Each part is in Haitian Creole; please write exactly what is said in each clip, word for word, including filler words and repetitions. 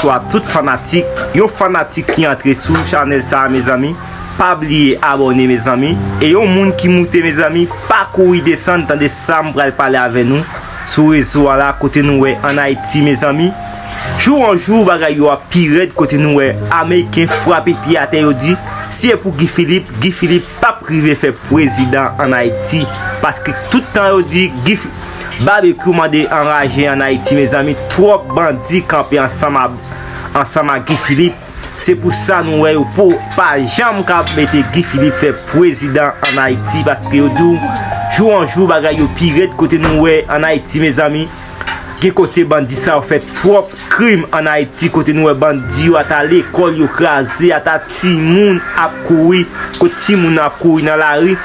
Bonswa tout fanatik. Yon fanatik ki antre sou chanèl sa a, mezanmi, pa bliye abòne, mezanmi. E yon moun ki moute, mezanmi, pa kouri desann, tande sa m pral pale avè nou sou rezo a la, kote nou wè ann Ayiti, mezanmi, jou an jou, bagay yo ap pi rèd, kote nou wè Ameriken frape pye atè, yo di, si e pou Guy Philippe, Guy Philippe p ap rive fè prezidan ann Ayiti. Paske tout tan yo di Guy Fi-, Babekyou mande anraje ann Ayiti, mezanmi, twòp bandi kanpe ansanm a, ansanm a Guy Philippe. Se pou sa nou wè yo po, pa janm ka mete Guy Philippe fè prezidan ann Ayiti, paske yo di w, jou an jou, bagay yo pi rèd kote nou wè ann Ayiti, mezanmi. Gen kote bandi sa yo fè twòp krim ann Ayiti, kote nou wè bandi yo ata lekòl yo kraze, ata timoun ap kouri, kote timoun ap kouri nan lari.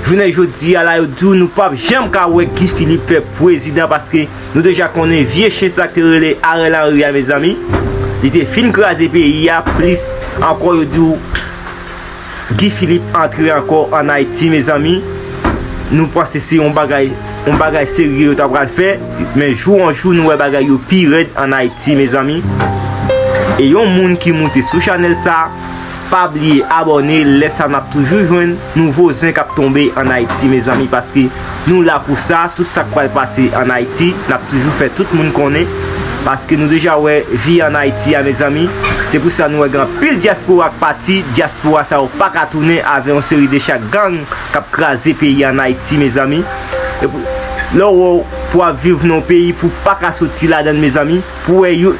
Jounen jodi a la, yo di w nou p ap janm ka wè Guy Philippe fè prezidan, paske nou deja konnen vye chen sa k te rele Ariel Henry a, mezanmi, li te fin kraze peyi a, plis ankò yo di w Guy Philippe antre ankò ann Ayiti, mezanmi. Nou panse se yon bagay, yon bagay serye yo ta pral fè, men jou an jou nou wè bagay yo pi rèd ann Ayiti, mezanmi. E yon moun ki moute sou chanèl sa, pa bliye abòne, lè sa n ap toujou jwenn nouvo zen k ap tonbe ann Ayiti, mezanmi, paske nou la pou sa, tout sa k pral pase ann Ayiti, n ap toujou fè tout moun konnen, paske nou deja wè vi ann Ayiti a, mezanmi. Se pou sa nou wè gen anpil dyaspora k pati, dyaspora sa yo pa ka tounen avè yon seri de chak gang k ap kraze peyi ann Ayiti, mezanmi. Epi, lè w wè w pou ap viv nan yon peyi pou w pa ka soti ladan l, mezanmi, pou w wè yo,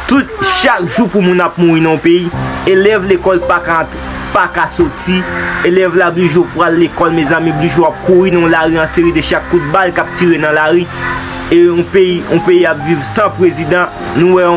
tout, chak jou pou moun ap mouri nan yon peyi, elèv lekòl pa ka ant-, pa ka soti, elèv la blije w pral lekòl, mezanmi, blije w ap kouri nan lari an seri de chak kout bal k ap tire nan lari. E yon peyi, yon peyi ap viv san prezidan, nou wè yon